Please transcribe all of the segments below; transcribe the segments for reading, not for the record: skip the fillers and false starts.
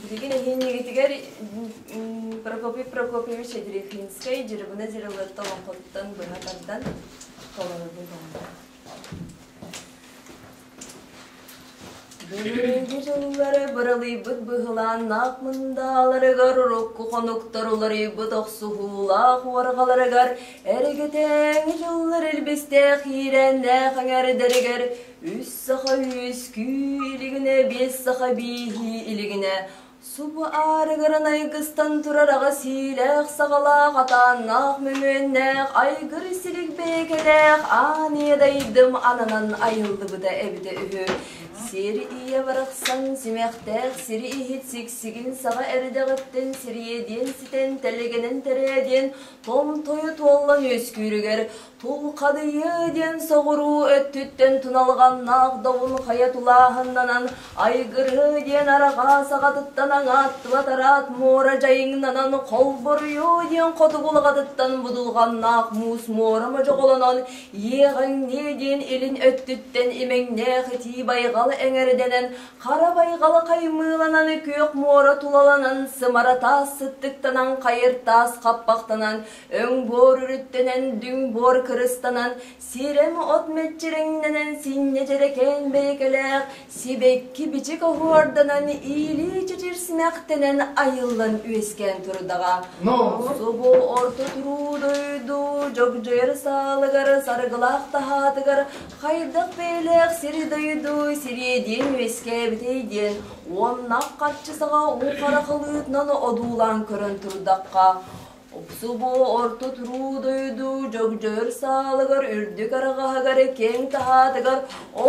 Билигин эһиинньигитигэр Прокопий Прокопьевич Ядрихинскай Дьырыбына Дьырылыатта олоҥхотуттан быһа тардан толорорбун баҕарабын. Бүгүҥҥү дьыллары быралыйбыт быһылааннаах мындааларыгар урукку хонуктар уларыйбыт охсуһуулаах уорҕаларыгар эргэтээҥи дьыллар илбистээх иирээннээх эҥэрдэригэр үс саха үөскүү илигинэ, биэс саха бииһии илигинэ Субу аарыгыран айгыстан турар аҕа сиилээх саҕалаах, атааннаах мөҥүөннээх, айгыр силик бэйэкэлээх аан ийэ дайдым ананан айыллыбыта эбитэ үһү. Сир ийэ барахсан симэхтээх сири иһит сиксигин саҕа эрдэҕиттэн сириэдиэн ситэн тэлэгэнэн тэрээдиэн томтойо туоллан үөскүүрүгэр Тулхадыйыы диэн соҕуруу өттүттэн туналҕаннаах добун хайа тулааһыннанан, айгырыы диэн арҕаа саҕатыттан аҥааттыбат араат муора дьайыҥнанан, холборуйуу диэн хотугу улаҕатыттан будулҕаннаах муус муора модьоҕолонон, иэҕэҥниэ диэн илин өттүттэн имэҥнээх итии байҕал эҥэрдэнэн, хара байҕала хаймыыланан, күөх муора тулаланан, сымара таас сыттыктанан, хайыр таас хаппахтанан, Өҥ буор үрүттэнэн, дүҥ буор кырыстанан, сирэм от мэччирэҥнэнэн, синньэ дьэрэкээн бэйэкэлээх, сибэкки бичик оһуорданан, иилии чэчир симэхтэнэн айыллан үөскээн турдаҕа. Субу орто туруу дойду дьогдьойор саалыгар, саргылаах таһаатыгар хайдах бэйэлээх сири-дойду сириэдиэн үөскээбитэй диэн уонна харчы саҕа уу хара халыытынан одуулаан көрөн турдахха, Субу орто туруу дойду дьогдьойор саалыгар үрдүк араҕаһыгар киэҥ таһаатыгар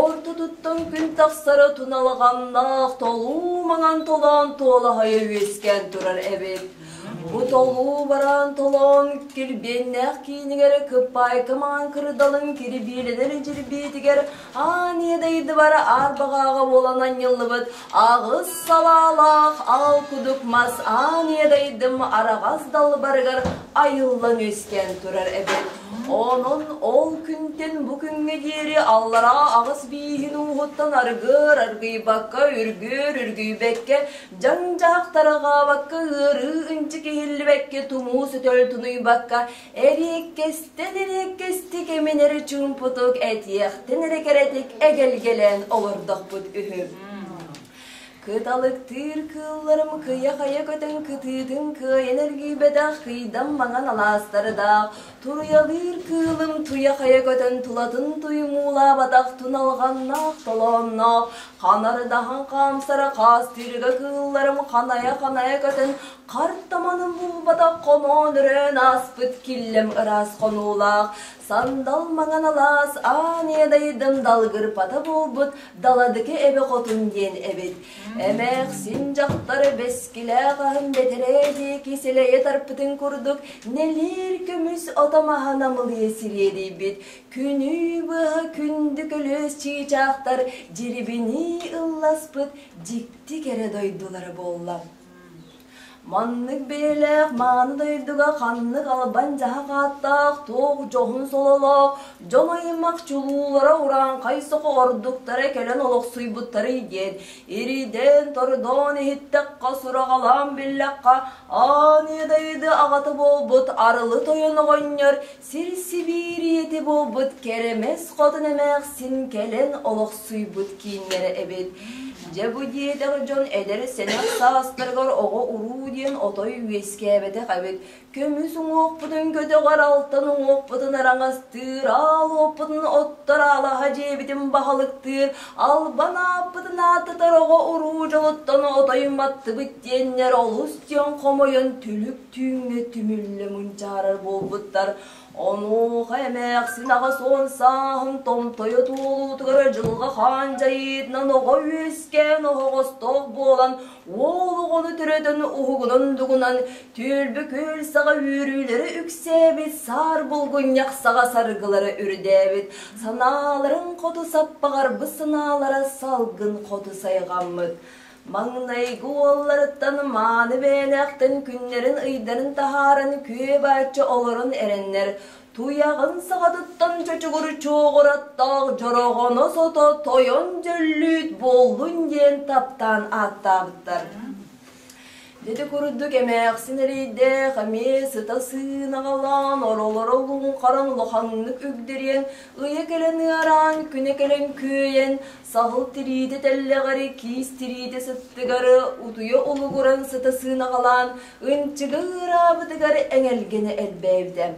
ортотуттан күн тахсара туналҕаннаах толуу маҥан толоон туолаһайа үөскээн турар эбит. Бу толуу бараан толоон килбиэннээх киинигэр кыппаайка маҥан кырдалын кирбиилэнэр дьирбиитигэр аан ийэ дайдыбар аар баҕааҕа буолан анньыллыбыт аҕыс салаалаах аал кудук мас аан ийэ дайдым араҕас далбарыгар айыллан үөскээн турар эбит. Онон ол күнтэн бу күҥҥэ диэри аллараа аҕыс бииһин ууһуттан аргыар аргыйбакка, үргүөр үргүйбэккэ, дьаҥ-дьаһах тарҕаабакка, ыарыы ынчык иһиллибэккэ, тумуу сөтөл тунуйбакка, Эриэккэстэн эриэккэстик эминэри чуумпутук этиэхтэн эрэ кэрэтик эгэлгэлээн олордохпут үһү. Кыталыктыыр кыылларым кыйа-хайа көтөн кытыытын кыайан эргийбэтэх кыйдам маҥан алаастардаах, туруйалыыр кыылым туйа-хайа көтөн тулатын туймуулаабатах туналҕаннаах толоонноох, ханардаһан хаамсара хаастыырга кыылларым ханайа-ханайа көтөн Хартаманын булбатах хомоон өрөөн ааспыт киллэм ыраас хонуулаах, сандал маҥан алаас аан иэдэйдым далгырпата буолбут Даладыкы эбэ хотун диэн эбит. Эмээхсин дьахтар бэскилээх аһын бэтэрээ диэки силэйэ тарпытын курдук нэлиир көмүс ото-маһа намылыйа сириэдийбит. Күнүү быһа күндү көлүөс чыычаахтар дьирибинии ылласпыт дьикти кэрэ дойдулара буолла. Маннык бэйэлээх мааны дойдуга ханнык албан дьаһах ааттаах, туох дьоһун сололоох, дьон аймах чулуулара урааҥхай сохо ордуктара кэлэн олохсуйбуттарый диэн, иридэн-тордоон иһиттэххэ, сураҕалаан биллэххэ, аан дайды аҕата буолбут Арылы Тойон оҕонньор сир сибиирийэтэ буолбут Кэрэмэс хотун эмээхсин кэлэн олохсуйбут кииннэрэ эбит. Дьэ бу диэтэх дьон эдэр сэнэх саастарыгар оҕо-уруу диэн отой үөскээбэтэх эбит. Көмүс уҥуохпутун көтөҕөр, алтан уҥуохпутун араҥастыыр, аал уоппутун оттор, алаһа дьиэбитин баһылыктыыр, албан ааппытын ааттатар оҕо-уруу дьолуттан отой маттыбыт диэннэр олус диэн хомойон түлүк түүҥҥэ түмүллэ мунчаарар буолбуттар. Онуоха эмээхсин 80 сааһын томтойо туолуутугар дьылҕа хаан дьайыытынан оҕо үөскээн оһоҕостоох буолан, уол оҕону төрөтөн уһугунан дугунан, түөлбэ күөл саҕа үөрүүлэрэ үксээбит, саар булгунньах саҕа саргылара үрдээбит, санааларын хоту саппаҕарбыт санаалара салгын хоту сайҕаммыт. Маҥнайгы уолларыттан мааны бэйэлээхтэн күннэрин-ыйдарын таһааран күө-бааччы олорон эрэннэр, туйаҕын саҕатыттан чочугур чуоҕураттаах дьороҕоно сото тойон дьөллүүт буоллун диэн таптаан ааттаабыттар. Ити курдук эмээхсин эрэйдээх эмиэ сыта сыынаҕалаан, оролоро луҥхаран улаханнык үгдириэн, ыйа кэлэн ыараан, күнэ кэлэн күөйэн, саһыл тириитэ тэллэҕэри, киис тириитэ сыттыгары утуйа улугуран сыта сыынаҕалаан, ынчыга ыараабытыгар эҥэлгэнэ элбээбитэ.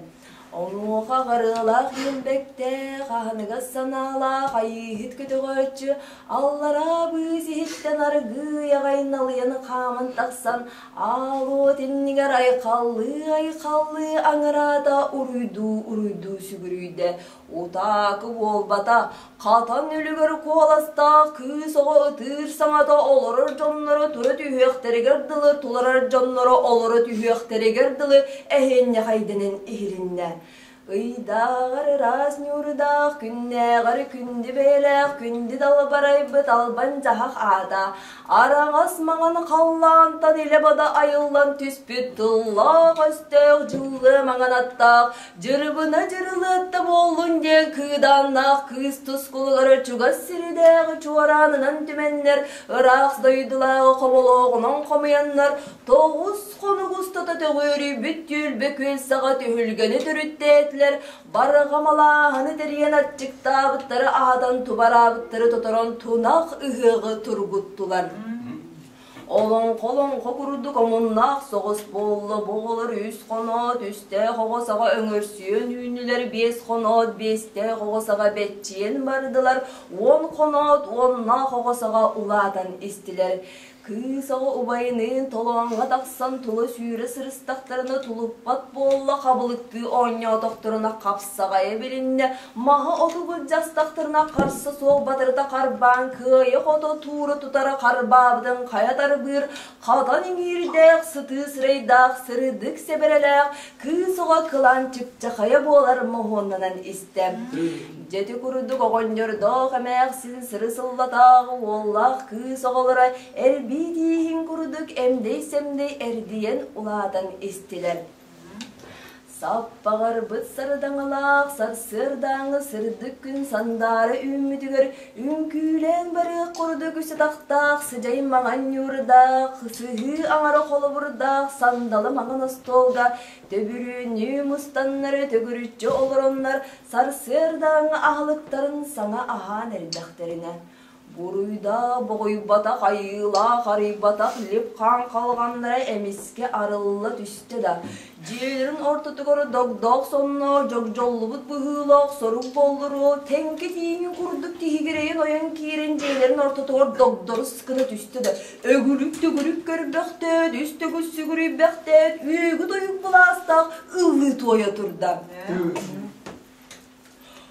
Онуоха аҕарыалаах иэлбэктээх, аһыныгас санаалаах айыыһыт көтөҕөөччү аллараа быыс иһиттэн аргыый аҕай налыйан хааман тахсан, аал уот иннигэр айхаллыы-айхаллыы аҥараата уруйдуу-уруйдуу сүгүрүйдэ. Утаакы буолбата, хатан үлүгэр куоластаах кыыс оҕо ытыыр саҥата олорор дьонноро тура түһүөхтэригэр дылы туларар дьонноро олоро түһүөхтэригэр дылы эһиэнньэхэйдэнэн иһилиннэ. Ыйдааҕар ыраас ньуурдаах, күннээҕэр күндү бэйэлээх күндү далбарайбыт албан дьаһах аата Араҥас маҥан халлаантан илэ-бада айыллан түспүт тыллаах-өстөөх дьыллыа маҥан аттаах Дьырыбына дьырылыатта буоллун диэн кыыдааннаах кыыс тускулугар чугас сиридээҕи чуораанынан түмэннэр, ыраах дойдулааҕы хоболооҕунан хомуйаннар, тоҕус хонук устата төҕүөрүйбүт түөлбэ күөл саҕа түһүлгэни төрүттээтилэр, барҕа малааһыны тэрийэн аччыктаабыттары аһатан тубараабыттары тоторон тунах ыһыаҕы тургуттулар. Олоҥхо-олоҥхо курдук омуннаах соҕус буолла бу оҕолор үс хоноот, үстээх оҕо саҕа өҥөрсүйэн үүннүлэр, биэс хоноот, биэстээх оҕо саҕа бэччийэн бардылар, уон хоноот, уоннаах оҕо саҕа улаатан истилэр. Кыыс оҕо убайыныын толооҥҥо тахсан тула сүүрэ сырыстахтарына тулуппат буолла, хабылыктыы оонньоотохторуна хапсаҕайа билиннэ, маһы-оту былдьастахтарына харса суох батарыта харбаан кыайа-хото туура тутара харбаабытын хайа тарбыыр, хатан иҥиирдээх, сытыы сырайдаах, сырдык сэбэрэлээх кыыс оҕо кылаан чыпчахайа буолар моһуоннанан истэ. Дьэти курдук оҕонньордоох эмээхсин сыры-сыллатааҕы уоллаах кыыс оҕолоро эрбии тииһин курдук эмдэй-сэмдэй эрдийэн улаатан истилэр. Саппаҕырбыт сардаҥалаах сарсыардааҥы сырдык күн сандаара үүммүтүгэр үҥкүүлээн барыах курдук үс атахтаах сыдьай маҥан ньуурдаах, сыһыы аҥара холобурдаах сандалы маҥан остуолга төбүрүүннүү мустаннары төгүрүччү олороннор сарсыардааҥы аһылыктарын саҥа аһаан эрдэхтэринэ Буруйдаах боҕуйбатах айыылаах арыйбатах лип-хаан халҕаннара эмискэ арылла түстэ да, дьиэлэрин ортотугар догдоох сонноох дьогдьоллубут быһыылаах сорук боллуруо тэҥкэ тииҥин курдук тиһигирэйэн ойон киирэн дьиэлэрин ортотугар догдорус гына түстэ да, өгүрүк-төгүрүк көрбөхтөөт, үс төгүл сүгүрүйбэхтээт, үөгү-тойук былаастаах ыллыы туойа турда.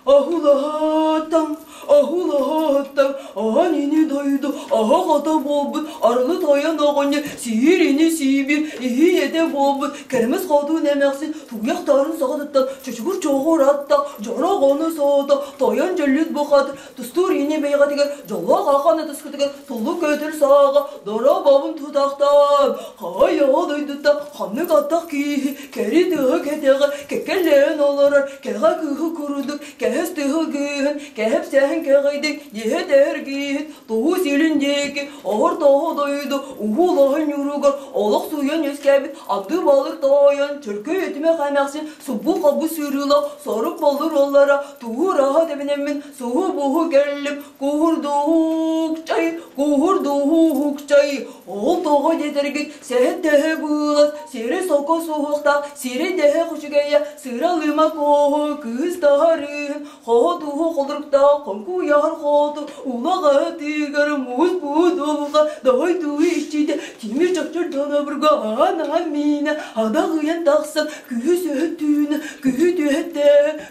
Аһылаһаатаҥ, аһылаһаатаҥ, аһан ини дойду аһах ата буолбут, арылы тойон оҕонньор сиир ини сиибир, иһий этэ буолбут, кэрэмэс хотун эмээхсин тугуйахтарын саҕатыттан чочугур чоҕур аттах, дьоро оҕону соото, тойон дьөллүт бухат, тустуур ини бэйэҕитигэр, дьоллоох ахан ытыскытыгар туллук көтөр сааҕа, доробобун тутахтаан, хайаҕа дойдуттан ханнык аттах киһи Кэри тыһы кэтэҕэ кэккэлээн олорор кэҕэ кыыһы курдук кэһэс тыһы кыыһын кэһэпсэһэн кэҕийдик дьиһэ кииһин туһу силин диэки оһор тоһу дойду уһулаһын ньуругар олох суйан үөскээбит анды балык тоойон чөркөй өтүмэх эмээхсин субу хабы сырыылах сорук боллур оллара туһураһа тэбинэммин суһу-буһу кэллим куһурдук чай куһурдук чай ол тоҕо диэтэргит сэһэн-тэһэ быылас, сири соко суһуохтаах, сири дэһэ үчүгэйэ, сыралыма куоһу, кыыс таһарыын, хоһо туһу холоруктаах, хоҥкуйар хоту, улаҕа тыгар, муус буудулга, дой туһу иччитэ, тимир чоччор дьонобурга аан-аан миинэ, адах ыйан тахсан, күһү сөһө түүнэ, күһү түһэтэ,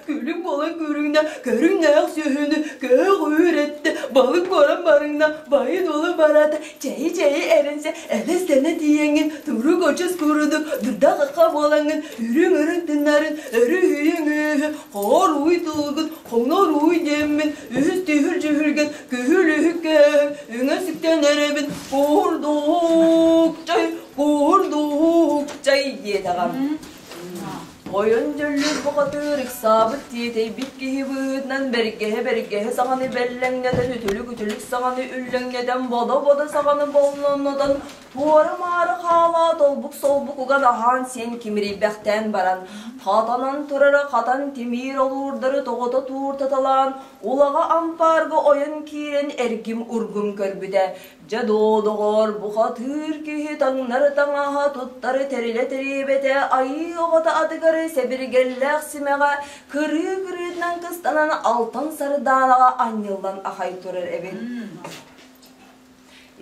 күлүк буолан көрүҥнэ, көрүҥнээх сүһүнү, көөх үүрэттэ, балык буоран барыҥна, байы дуолу барата, Чэйи-чэйи эрэнсэ, элэстэнэ тиийэҥҥин, турук очус курдук, дурда-хахха буолаҥҥын, үрүҥ-үрүҥ тыннарын, өрүһүйүҥ үөһү, хоор уй тулгун, хоҥнор уй диэммин, үһүс түһүр дьүһүргэн, күһүл үһүккэһим, үҥэ сүктэн эрэбин, куурдук чай, куурдук чай диэтэҕим. Ойон дьөллүр бухатыыр ыксаабыт тиэтэйбит киһи быһыытынан бэргэһэ бэргэһэ. бэргэһэ саҕаны бэллэҥнэтэн, үтүлүк-үтүлүк саҕаны үллэҥнэтэн, бодо-бодо саҕаны боллоннотон, туора-маары хаалаат олбук-солбук уган аһаан-сиэн кимирийбэхтээн баран, хатанан турара хатан тимир олуурдары тоҕото тууртаталаан, улаҕа ампаарга ойон киирэн эргим-ургум көрбүтэ. Дьэ доо, доҕоор, бухатыыр киһи таҥнары таҥаһа, туттары тэрилэ тэриэбэтэ, айыы оҕото атыгары сэбиргэллээх симэҕэ кырыы-кырыытынан кыстанан алтан сардаанаҕа анньыллан ахай турар эбит.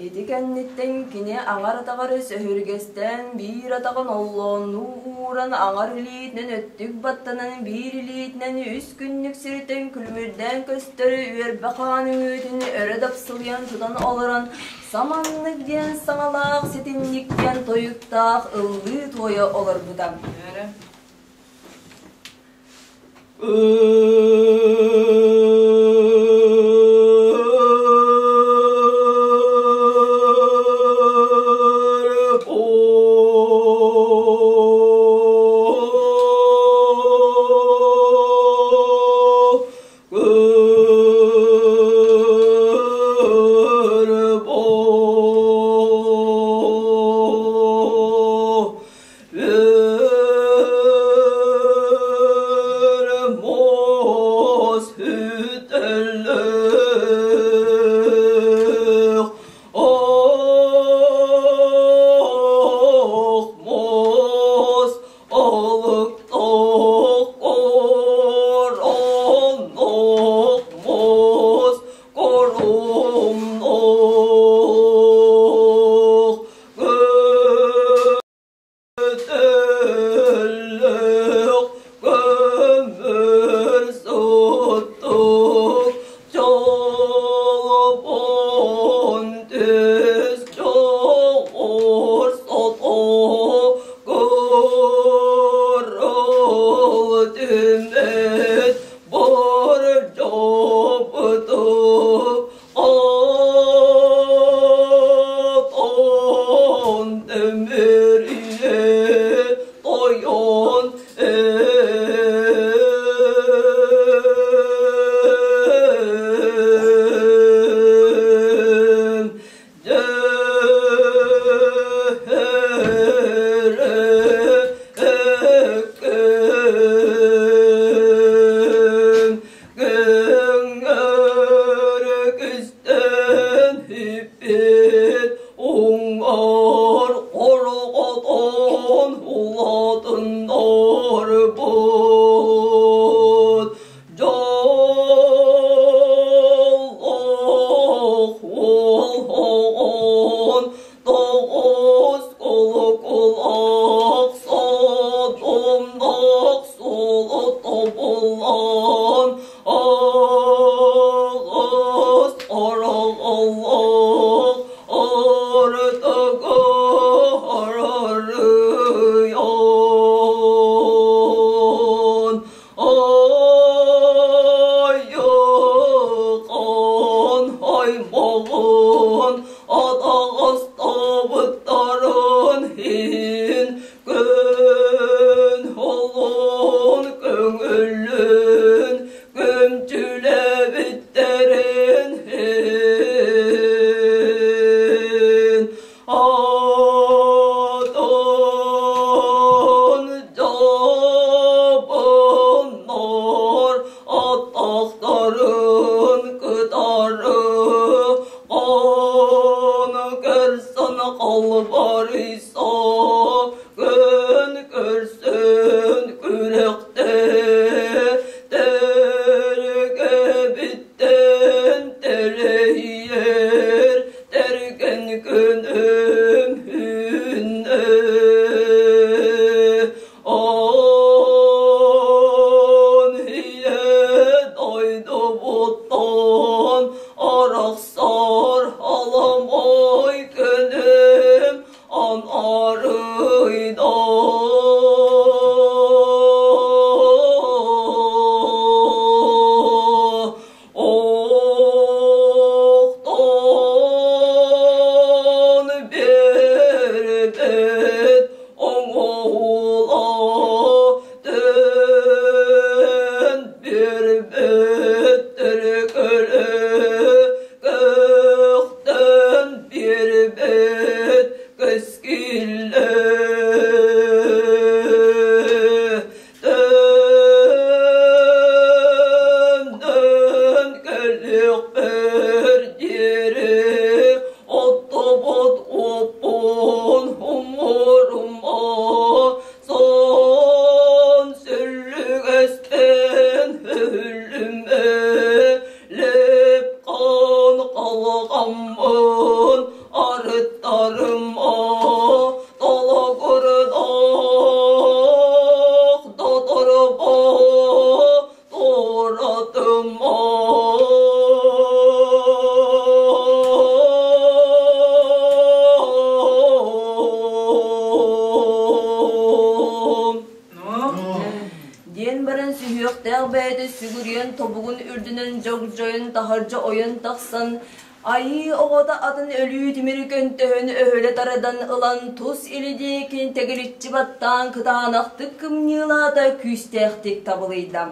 Ити кэнниттэн кини аҥар атаҕар сөһүргэстээн биир атаҕын оллооннуу ууран аҥар илиитинэн өттүк баттанан биир илиитинэн үс күннүк сиртэн күлүмүрдээн көстөр үөрбэ хаан үҥүүтүн өрө дапсылыйан тутан олорон саманнык диэн саҥалаах ситинник диэн тойуктаах ыллыы туойа олорбута. Өлүөхпэр диэри оттубут уоппун умурума, сон сүллүгэспин өһүллүмэ, лэп-қан қалғаммын арыттарыма, толугурдаах доторба туоратыма. Диэн баран сүһүөхтээх бэйэтэ сүгүрүйэн тобугун үрдүнэн дьогдьойон таһырдьа ойон тахсан, айыы оҕото атын өлүү тимири көнтөһөн өһүлэ тардан ылан тус или диэки тэгиличчи баттаан кытаанахтык кымньыылаата, күүстээхтик табылыйда.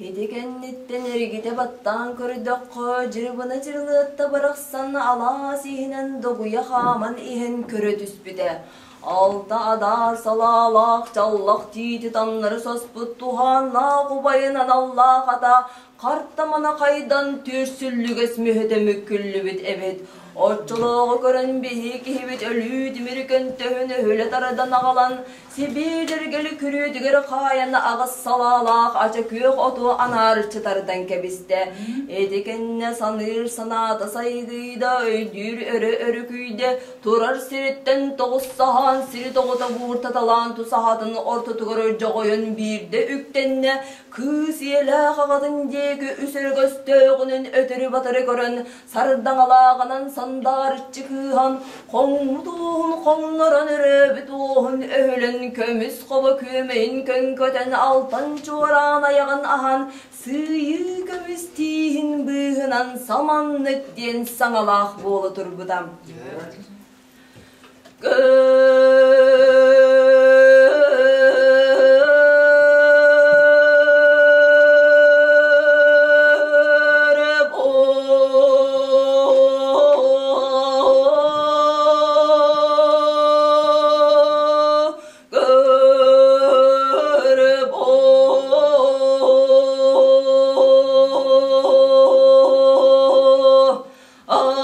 Ити кэнниттэн эргитэ баттаан көрдөххө, дьырыбына дьырылыатта барахсан алаас иһинэн догуйа хааман иһэн көрө түспүтэ. Алта адаар салаалаах чаллах тиити таҥнары соспут туһааннаах убайын аналлаах ата хартамана хайдан түөрсүллүгэс мүһэтэ мүккүллүбүт эбит. Оччолооҕу көрөн биһи киһибит өлүү тимири көнтөһүн өһүлэ тардан аҕалан Сибиирэргэли күрүөтүгэр хаайан аҕыс салаалаах ача күөх оту анаарыччы тардан кэбистэ. Ити кэннэ саныыр санаата сайдыыда, өйдүүр өрө өрүкүйдэ, турар сириттэн тоҕус саһаан сири тоҕута бууртаталаан тусаһатын ортотугар дьоҕойон биирдэ үктэннэ, кыыс ийэлээх аҕатын диэки үс өрөгөстөөҕүнэн өтөрү-батары көрөн сардаҥалааҕынан сандаарыччы кыыһан, хоҥмут уоһун хоҥнорон өрөөбүт уоһун өһүлэн көмүс хобо күөмэйин көҥкөтөн алтан чуораан айаҕын аһан сыыйыы көмүс тииһин быыһынан саманнык диэн саҥалаах буола турбута.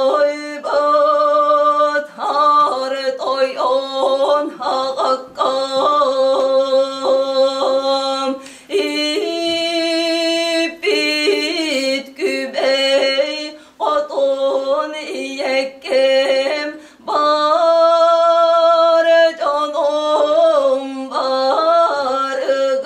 Айбат тойон ағаккам, иппит күбэй хотун ийэккэм, бар дьонум барыгыт.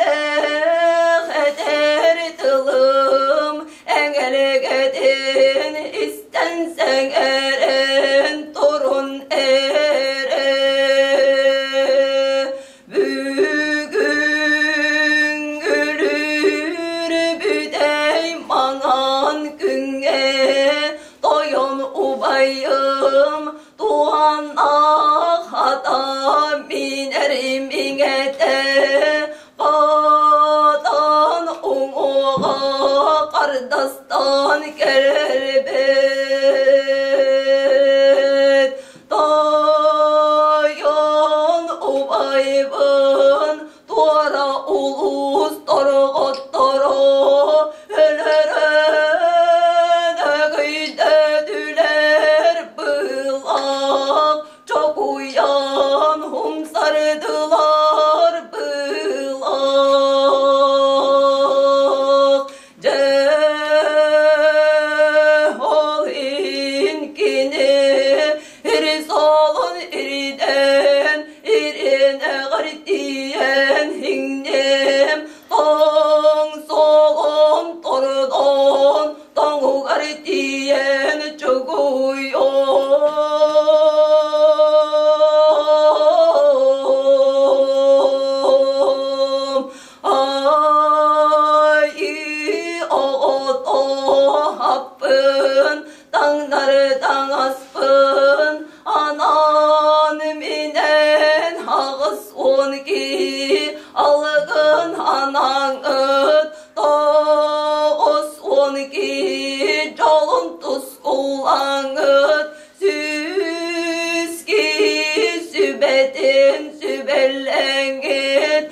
Эгэлэгэлэх этэр тылым, эҥэлэгэтин истэн сэҥээрэн турун эрэ. Бүгүн өлүр бүтэй маҥан күҥҥэ тойон убайым туһаннаах хата минэр миҥэтэ Хотон уҥуоҕа хардастан кэлбит Тойон убайбын туора улуус торҕотторо өлөрөн өгөйдөтүлэр быылаах чокуйан умсардылар быылаах. Дьэ, ол иһин кини Ирисолун иридэн, иринэҕэр тиийэн иҥним, тоҥ солон тордон, тоҥугар тиийэн чугуйуом. Ай, оҕото хаппын, таҥнары таҥаспын, анаан минэн аҕыс уон киһи алыгын анаҥыт, 92 дьолун тускулаҥыт, 100 киһи сүбэтин сүбэлэҥит,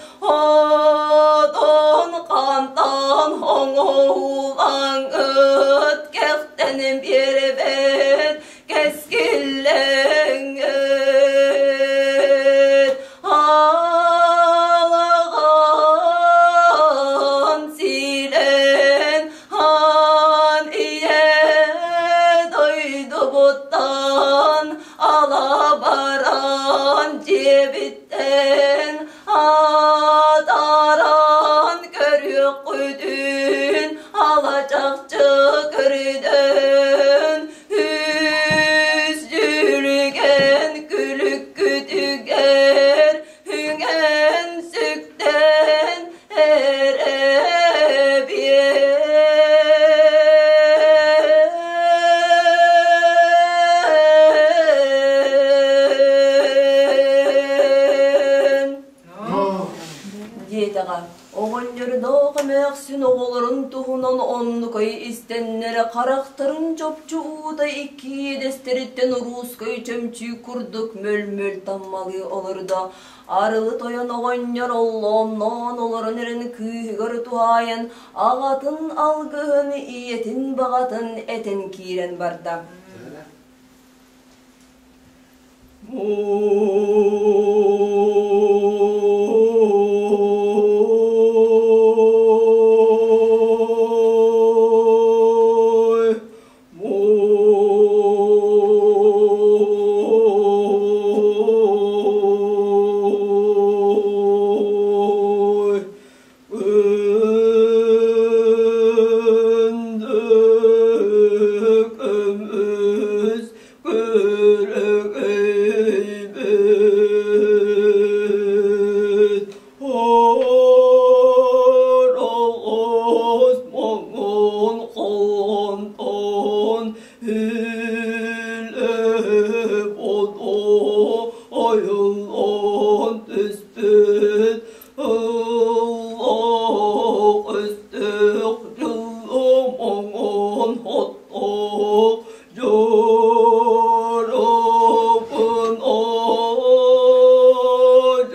Өйдүөххүтүн ала чахчы көрүдөн үс дьүрүгэн күлүккүтүгэр үҥэн сүктэн эрэ биэн. Диэтэҕэ, оҕонньордоох эмээхсин оҕолорун туһунан оннукай истэннэрэ харахтарын чопчу уута икки иэдэстэриттэн уруускай чөмчүүк курдук мөл-мөл таммалыы олордо. Арылы тойон оҕонньор оллоонноон олорон эрэн кыыһыгар туһаайан аҕатын алгыһын, ийэтин баҕатын этэн киирэн барда. Көмүс күрүгүйбүт Ороҕос моҥун холонтон Үлэ бодо ойуллан түспүт Ыллах өстөөх дьыллым оҥон хоттох Дьороппун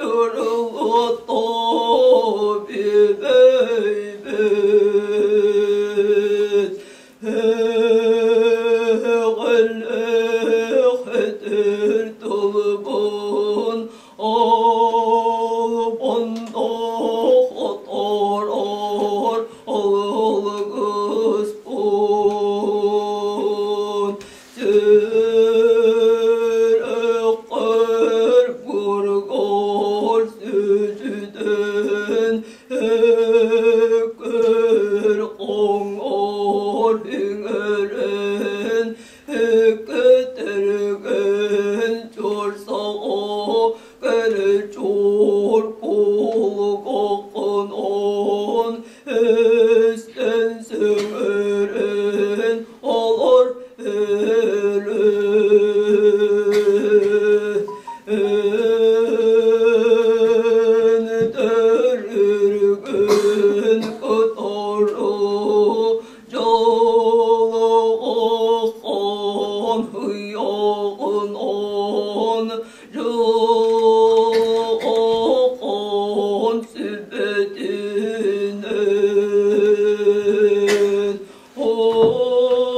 одьурулуотто биэбэйбит Эҕэлээх этэр тылбын Албаннаах отторор алгыспын Сүрэххэр бургар сүтүтэн Эккэр хоҥор иҥэрэн Эккэтэргэн чорсоҕо кэрэ чуор кулгаххын Эстэн сөҥөрөн олор өлө Эн кытары дьолоҕохон ыйаҕын он дьолоҕохон сүбэтинэн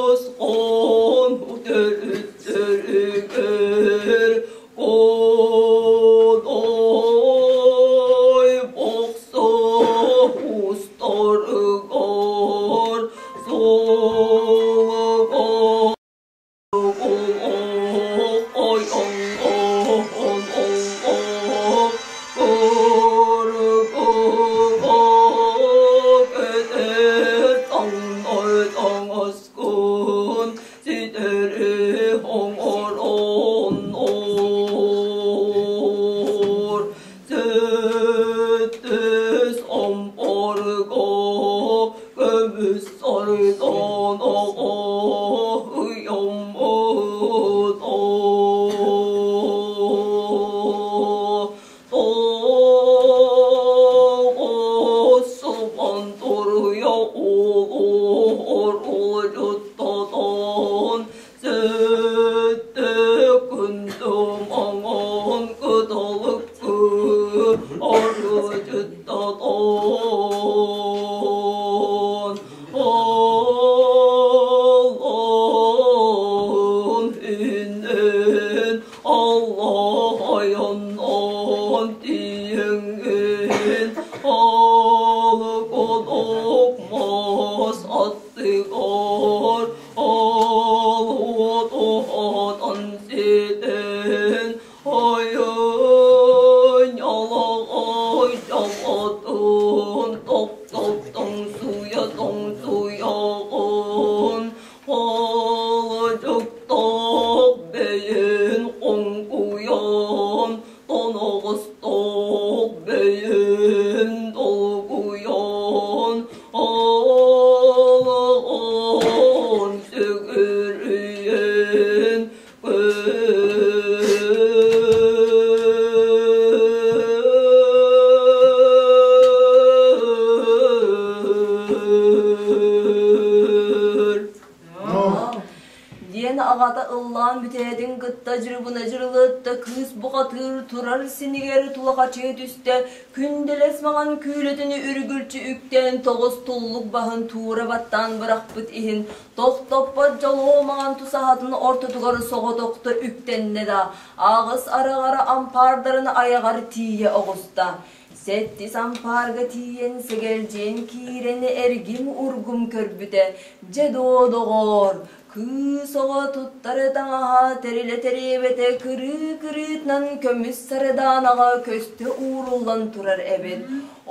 Осхон төрүттэригэр Хотой бохсо устарыгар солоҕо Көмүс сардан Арыдьыттатан. Тоҥсуйа тоҥсуйаҕын, Холодьуктаах бэйэн хоҥкуйан, Тоноҕостоох бэйэн долгуйан, Аалаҕын сүгүрүйэн Көр. Диэн аҕата ыллаан бүтээтин кытта дьырыбына дьырылытта кыыс бухатыыр турар синигэр тулахачыы түстэ, күндэлэс маҥан күүлэтин үргүлдьү үктээн тоҕус туллук баһын туура баттаан бырахпыт иһин тохтоппот дьолуо маҥан тусаһатын ортотугар соҕотохто үктэннэ да, аҕыс араҕара ампаардарын айаҕар тиийэ оҕуста. Сэттис ампаарга тиийэн сэгэлдьийэн киирэн эргим-ургум көрбүтэ, дьэ доо доҕоор, кыыс оҕо туттары таҥаһа тэрилэ тэриэбэтэ кырыы-кырыытынан көмүс сарыдаанаҕа көстө ууруллан турар эбит.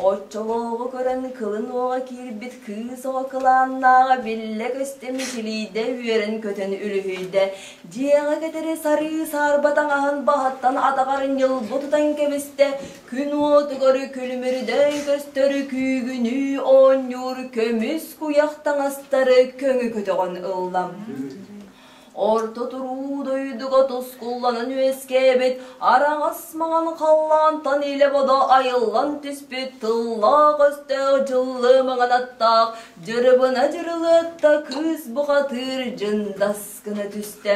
Оччолооҕу көрөн кылын уоҕа киирбит кыыс оҕо кылааннааҕа биллэ-көстө мичилийдэ үөрэн-көтөн үлүһүйдэ. Дьиэҕэ кэтэри сарыы саарба таҥаһын баһыттан атаҕар ньылбы тутан кэбистэ, күн уотугар күлүмүрдэй көстөр күүгүнүү оонньуур көмүс куйах таҥастары көҥү көтөҕөн ылла. Орто туруу дойдуга тускулланан үөскээбит араҥас маҥан халлаантан илэ-бодо айыллан түспүт тыллаах-өстөөх дьыллы маҥан аттаах дьырыбына дьырылыатта кыыс бухатыыр дьындас гына түстэ.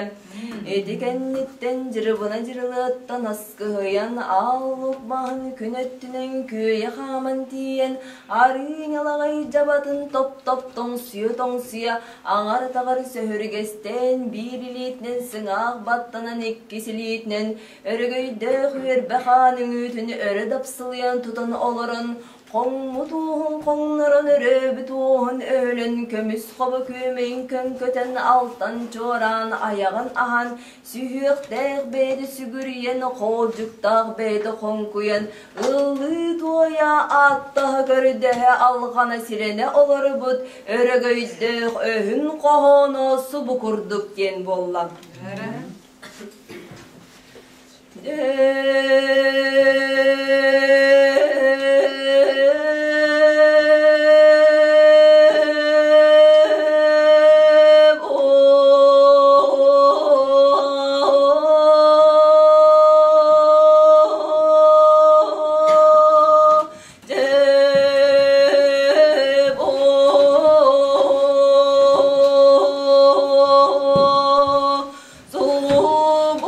Ити кэнниттэн дьырыбына дьырылыаттан аскыһыйан аал маһын күн өттүнэн күөйэ хааман тиийэн арыы ньалаҕай дьабатын топ-топ тоҥсуйа-тоҥсуйа аҥар-таҕар сөһүргэстээн биир илиитинэн сыҥаах баттанан иккис илиитинэн өрөгөйдөөх үөрбэ хаан үҥүүтүн өрө дапсылыйан тутан олорон Хоҥмут уоһун хоҥнорон өрөөбүт уоһун өһүлүн көмүс хобо күөмэйин көҥкөтөн алтан чуораан айаҕын аһан сүһүөхтээх бэйэтэ сүгүрүйэн хоолдьуктаах бэйэтэ хоҥкуйан ыллыы-туойа ааттаһа көрдөһө алҕана сирэнэ олорбут өрөгөйдөөх өһүн хоһооно субу курдук диэн буолла.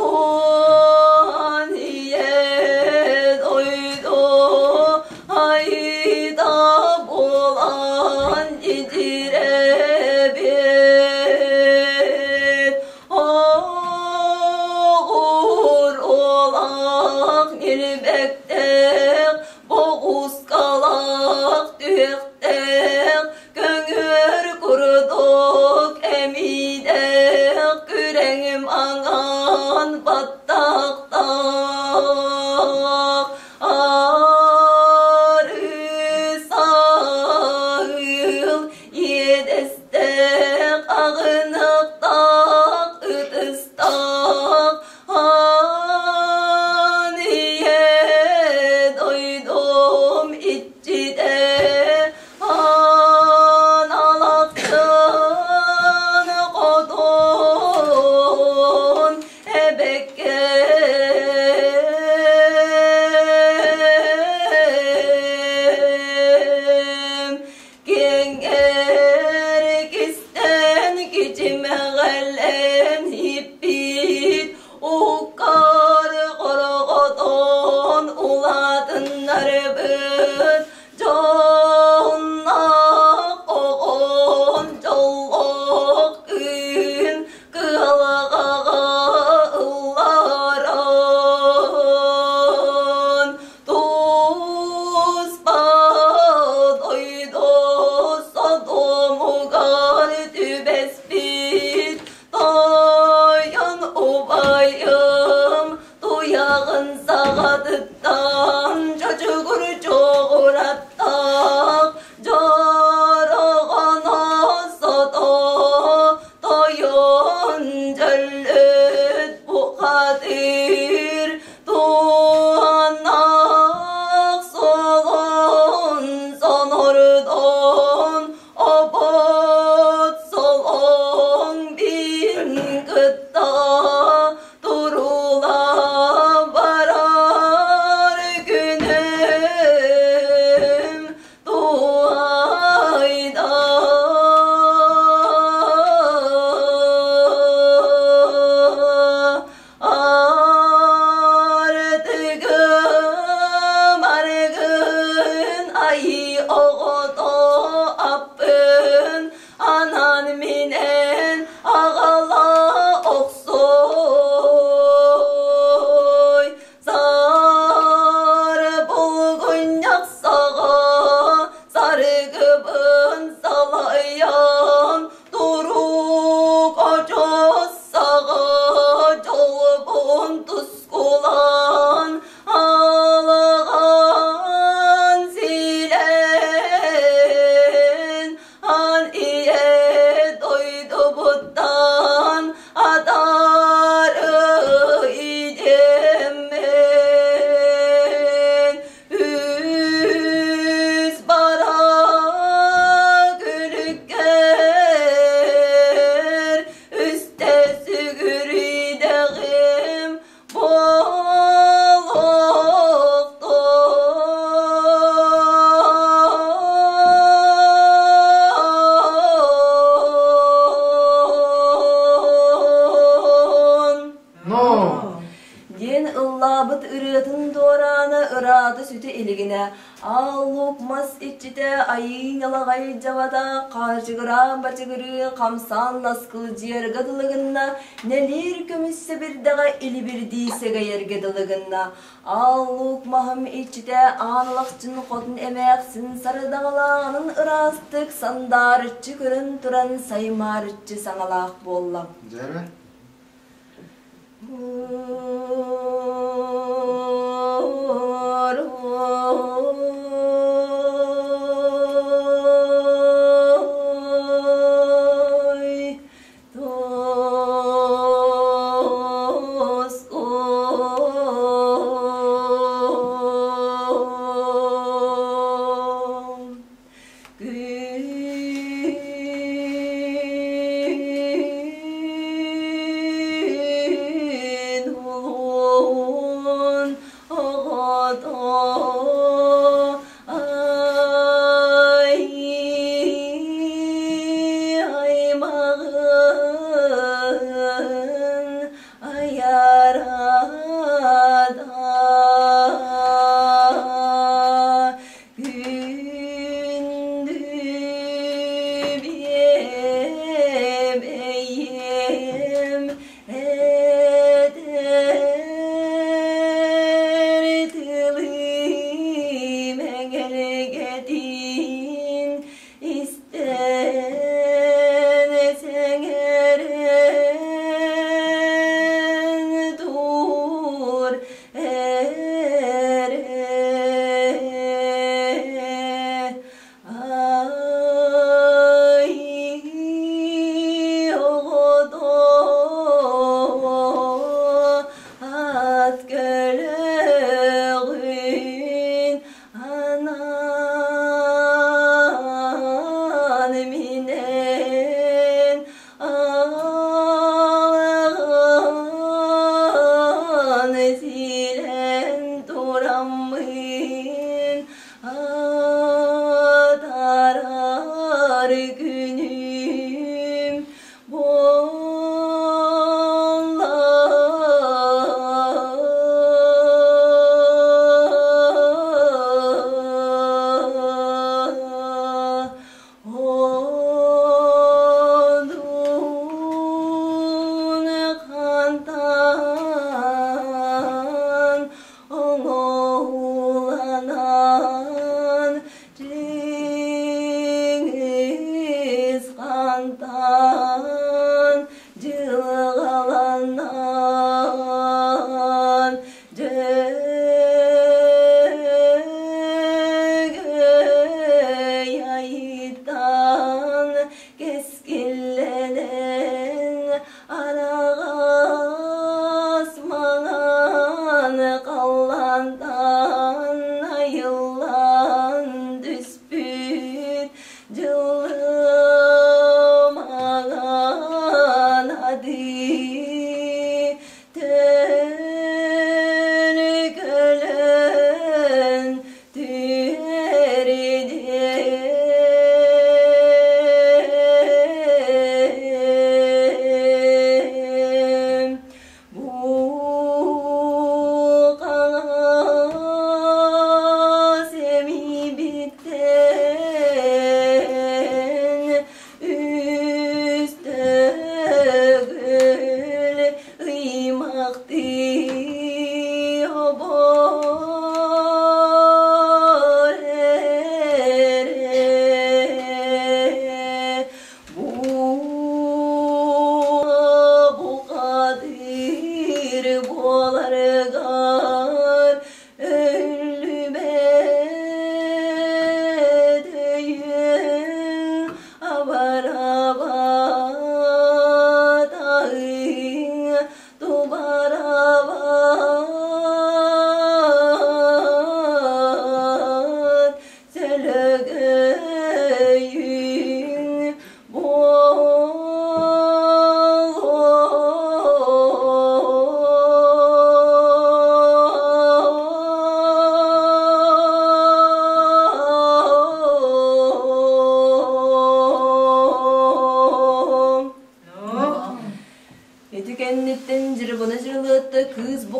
Субуан ийэ дойду айда буолан итирэбит Оҕур олах нилбэктээх боҕускалаах түһэхтээх Көҥүөр курдук эмиийдээх күрэҥим аҥаан баттахтаах арыы саһыл иэдэйбит. Артыгым арыгын айыы оҕото аппын анан минэн аҕала охсой Сары булгунньах саҕа сарыгыбын салайан турук очос саҕа дьолбун тускулаан алаҕан силэн ан ийэ дойдубуттан атаары идэммин үс бара күлүккэр үстэ сүгүрүйдэҕим буолуохтун. Но! Диэн ыллаабыт ырыатын дуораана ыраата сүтэ илигинэ, аал-луук мас иччитэ айыы ньалаҕай дьабата хаачыгыраан бачыгырыы хамсаан наскылдьыйарга дылы гынна, нэлиир көмүс сэбирдэҕэ илибирдии сэгэйэргэ дылы гынна. Аал-луук маһым иччитэ аан алахчын хотун эмээхсин сардаҥалааҕынан ыраастык сандаарыччы көрөн туран саймаарыччы саҥалаах буолла. Дьэрэ? Күн улуун оҕото ай аймаҕын айарада Күндү биэбэйим этэр тылым эгэлгэтин истэн сэҥээрэн тур эрэ Ай оҕото ат көлөҕүн анаан минэн аалаҕан силэн тураммын атаарар күнүм буолла. Одун хантан оҥоһуланан Чингис хантан дьылҕаланан Дьөгөй айыттан кэскиллэнэн араҕас маҥан халлаантан айыллан түспүт дьылым аҥан адыы төлкөлөн түһэрдиэн.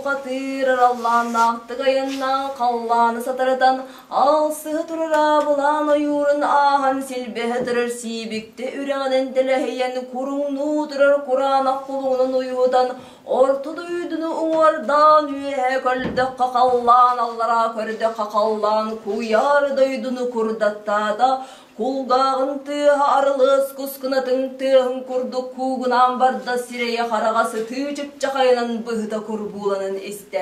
бухатыыр араллааннаахтык айаннаан халлааны сатарытан, алсыһа турар аабылаан ойуурун ааһан силбэһэ турар сиибиктэ үрэҕинэн тэлэһийэн куруҥнуу турар кураанах кулуҥунан уйуһутан орто дойдуну уҥуордаан үөһэ көрдөххө халлаан, аллараа көрдөххө халлаан куйаар дойдуну курдаттаата, Кулгааҕын тыаһа арылыс кускунатын тыаһын курдук куугунаан барда сирэйэ-хараҕа сытыы чыпчахайынан быһыта курбууланан истэ.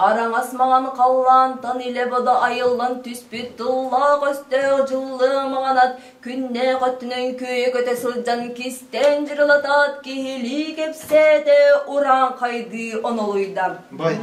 Араҥас маҥан халлаантан илэ-бодо айыллан түспүт тыллаах өстөөх дьыллыа маҥанат күннээх өттүнэн күөйэ көтө сылдьан кистээн дьырылатаат киһилии кэпсээтэ урааҥхайдыы онолуйда. Бай.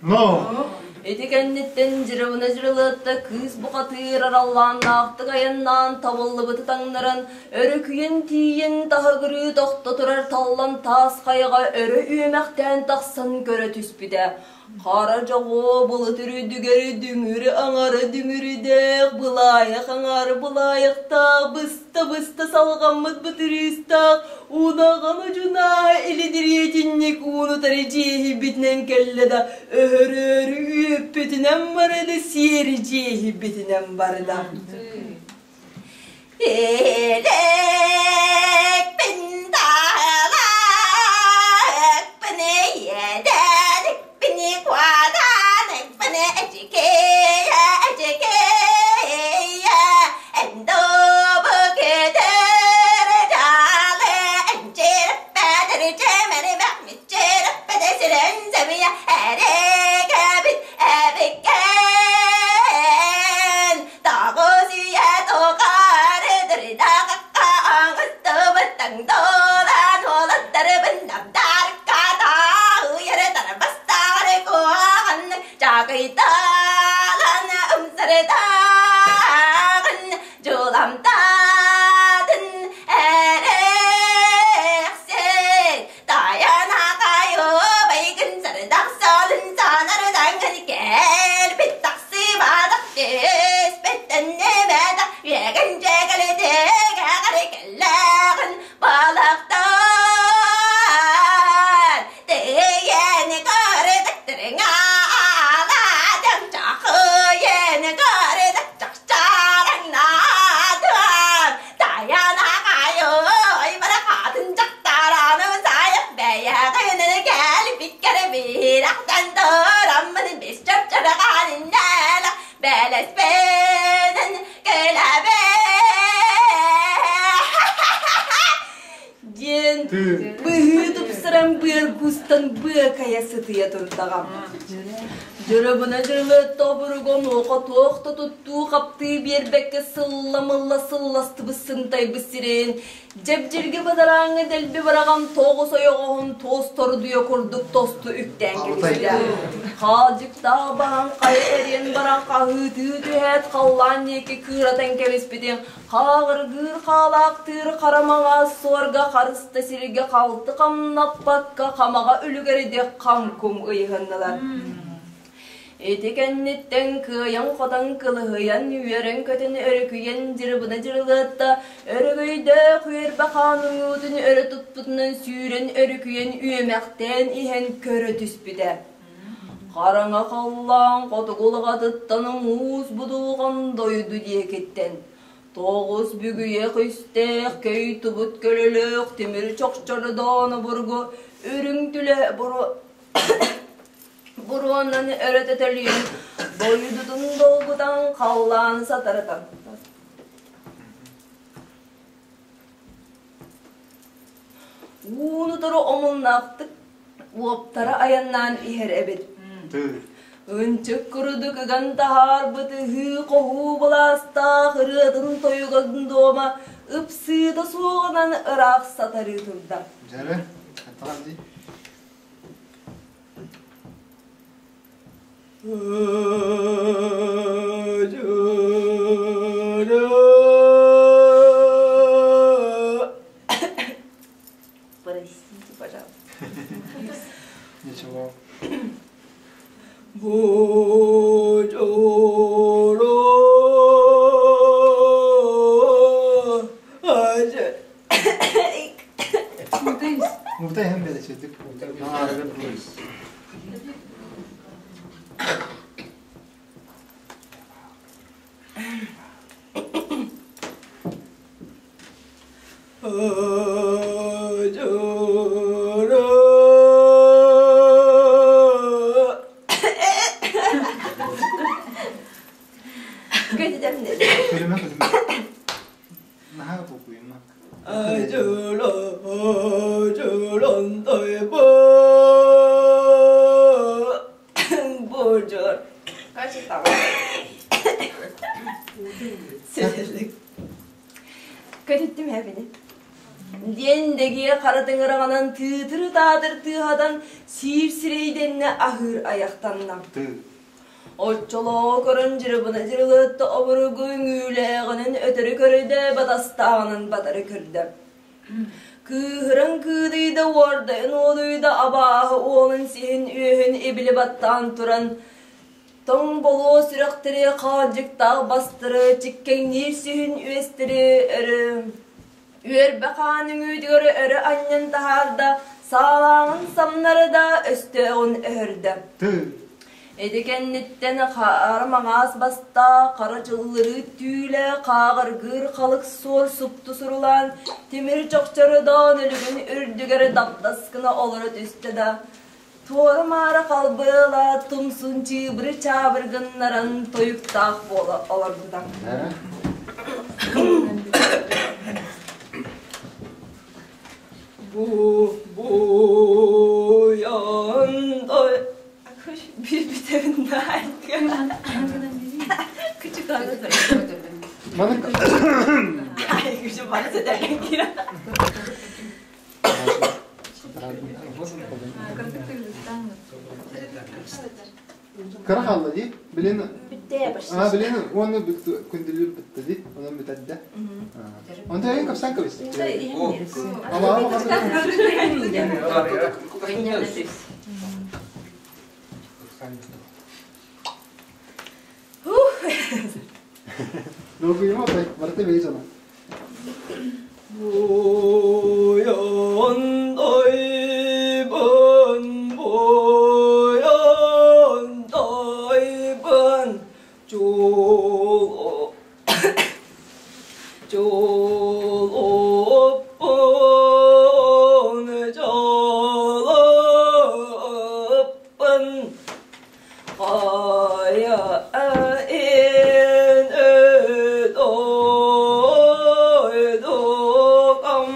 Но. Ити кэнниттэн дьырыбына дьырылыатта кыыс бухатыыр араллааннаахтык айаннаан табыллыбыты таҥнаран, өрүкүйэн тиийэн таһыгырыы тохто турар таллан таас хайаҕа өрө үөмэхтээн тахсан көрө түспүтэ. Хара дьоҕуо былыт үрдүгэр дүҥүр аҥара дүҥүрдээх, былаайах аҥаары былаайахтаах, быста-быста салҕаммыт бытырыыстаах, унаҕан удьунаа илидириэтинньик ууну-утары дьиэһийбитинэн кэллэ да, өһөрөөрү үөппүтүнэн барда, сиэри дьиэһийбитинэн барда. Элекпин таалаакпын иэдэликпин куадааныкпын эчикея эчикея эндобу көтөр жаалы энчерпэдэр чэмэри миччерпэдэ сирэн зэмия эрекэбит эбиккен таҕысия тоқары аңыстыбыттаң долан уолаттарыбын чакыйталан ымсырытагын жуламтатын эрехсет таяна кайо байгын сардақ салын санардангын келбит тақсыбадақ түспеттен немеда үегін жегілі келләғін балақтар тиені көрдік аладың чақыйын көрдік чақчараңнадым таяна кайо ойбара қатын жақтараным сайып бәйәғінің келбит бирақтан тұрамын бес чапчарағанын бәлеспенін келебен. сыстан быакайа сытыйа турдаҕа. Дьырыбына дьырылы тобуруга онуоха туох да туттуу-хаптыы биэрбэккэ сылла-мылла сылластыбыт сынтайбыт сирэйин дьэбдьиргэ бадарааҥҥа дэлби быраҕан тоҕус ойоҕоһун туос тордуйа курдук тосту үктээн кэбистэ. Хаалдьыктаах баһан хайа эриэн баран хаһыытыы түһээт халлаан диэки кыыратан кэбиспитин Хааҕыргыыр хаалаахтыыр хара маҥаас суорга харыста сиргэ халты хамнаппакка хамаҕа үлүгэрдик хаҥкум ыйыһыннылар. Ити кэнниттэн кыайан-хотон кылыһыйан, үөрэн-көтөн өрүкүйэн дьырыбына дьырылыатта, өрөгөйдөөх үөрбэ хаан үҥүүтүн өрө туппутунан сүүрэн өрүкүйэн үөмэхтээн иһэн көрө түспүтэ. Хараҥа халлаан хотугу улаҕатыттан муус будулҕан дойду диэкиттэн тоҕус бүгүйэх үстээх көй тубут көлөлөөх тимир чохчордоон обургу үрүҥ түлэ буруонан өрө төтөлүйэн дойдутун долгутан халлаан сатарытан Ууну туру омуннаахтык уоптара айаннаан иһэр эбит. Ынчык курдук ыган таһаарбыт ыһыы-хоһуу былаастаах ырыатын тойугун дуома ыпсыыта суоҕунан ыраах сатарыы турда. Дьэрэ, хаттаҕар дии. Простите, пожалуйста. Ничего. Будь Муртай hem belirttik. Kölüme kölüme. Наһаа толкуйума. Божор. Көтүттүм эбини. Диэн дэгиэ хара тыҥыраҕынан тыытыр-таатыр тыаһатан сиир сирэйдэннэ аһыыр айахтанна. Оччолоо көрөн дьырыбына дьырылыатта обургу үҥүүлээҕинэн өтөрү көрүдэ, батастааҕынан батары көрдө. Кыыһыран кыыдыйда, уордайан уолуйда, абааһы уолун сиһин үөһүн ибили баттаан туран, тоҥ болуо сүрэхтэри, хаалдьыктаах бастары, чиккэҥниир сүһүн үөстэри өрө үөрбэ хаан үҥүүтүгэр өрө анньан таһаарда, саалааҕын самнары да өстөөҕүн өһөрдө. Ити кэнниттэн хаар маҥаас бастаах, хара чыллырыы түүлэ, хааҕыргыыр халык суор супту сурулаан, тимир чохчородоон өлүгүн үрдүгэр дагдас гына олоро түстэ да, туора-маара халбыала тумсун чыыбыры чаабыр гыннаран тойуктаах буола олорбута. Бу буйан Bir daha Küçük Маны Ay күчү bana ederken Кыра хаалла дии. Билин Bitti а билин уонна күндүлүүр битте дии. Онон бүтэрдэ. Онто эйин капсан кабис. Ама ама Долгуйума барыта бэйэ дьоно. Буйан дайбын, буйан дайбын, чул чулуппун, чулуппун, хайа ин өдойдукам,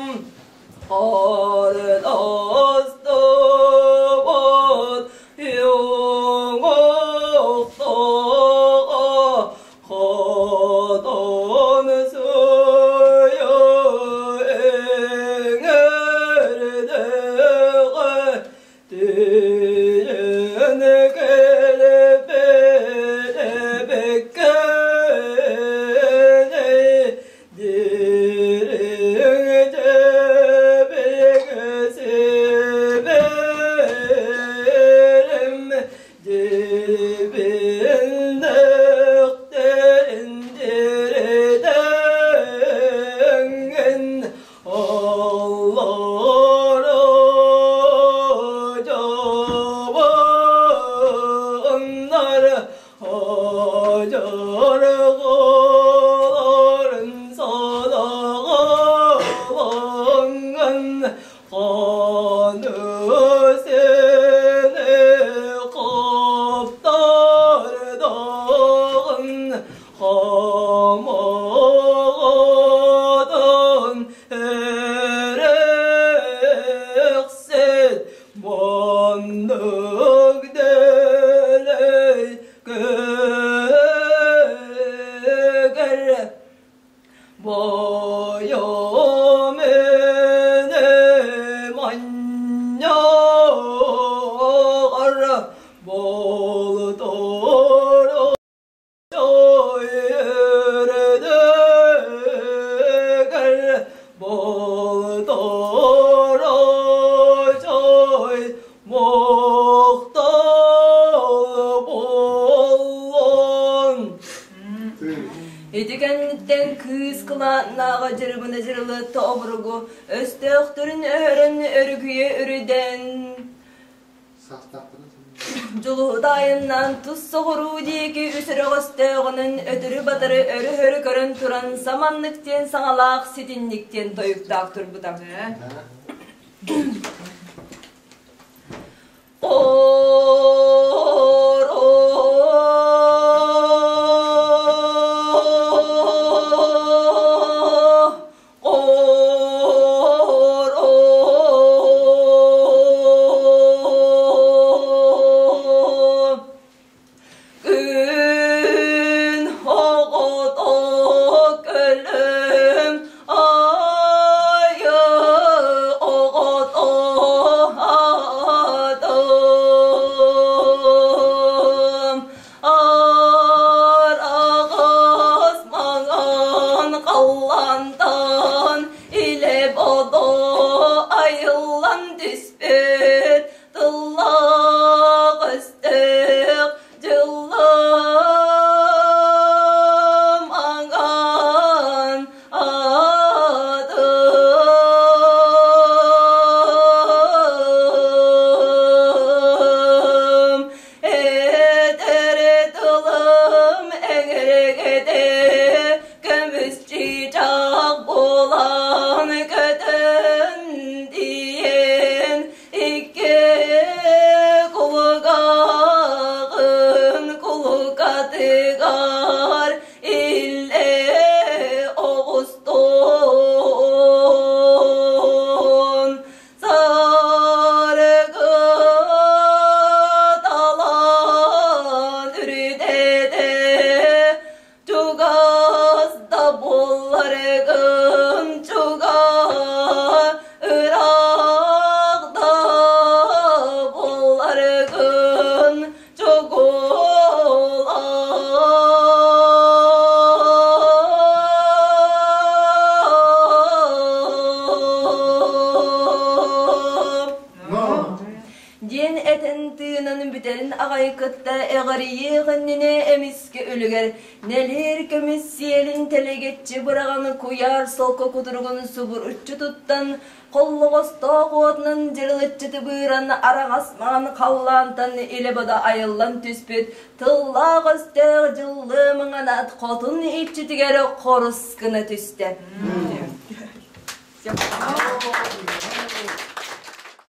Ити кэнниттэн кыыс кылааннааҕа дьырыбына дьырылытта обургу өстөөхтөрүн өһөрөн өрүкүйэ үрүдэн Дьулуһутаайыннаан тус соҕуруу диэки үс өрөҕөстөөҕүнэн өтөрү-батары өрө-өрө көрөн туран саманнык диэн саҥалаах ситинник диэн тойуктаах турбута. Күн оҕото көлөм айы оҕото атым Араҕас маҥан халлаантан илэ бодо айыллан түспүт тыллаах өстөөх дьыллым аҥан атым Этэр тылым эҥэрэгэтэ көмүс чыычаах буолан көтөн тиийэн икки кулугаҕын кулукатыгар иллэ оҕустун. Саргы талан үрүтэтэ чугас да буолларгын чугас ыраах да буолларгын Диэн этэн тыынан бүтэрин аҕай кытта эҕэрийиэх иннинэ эмискэ үлүгэр нэлиэр көмүс сиэлин тэлэгиччи быраҕан куйаар солко кутуругун субуруччу туттан Холлоҕостоох уотунан дьырылыччы тыбыыран араҕас маҥан халлаантан илэ-бодо айыллан түспүт тыллаах-өстөөх дьыллыы маҥан ат хотун иччитигэр хорус гына түстэ.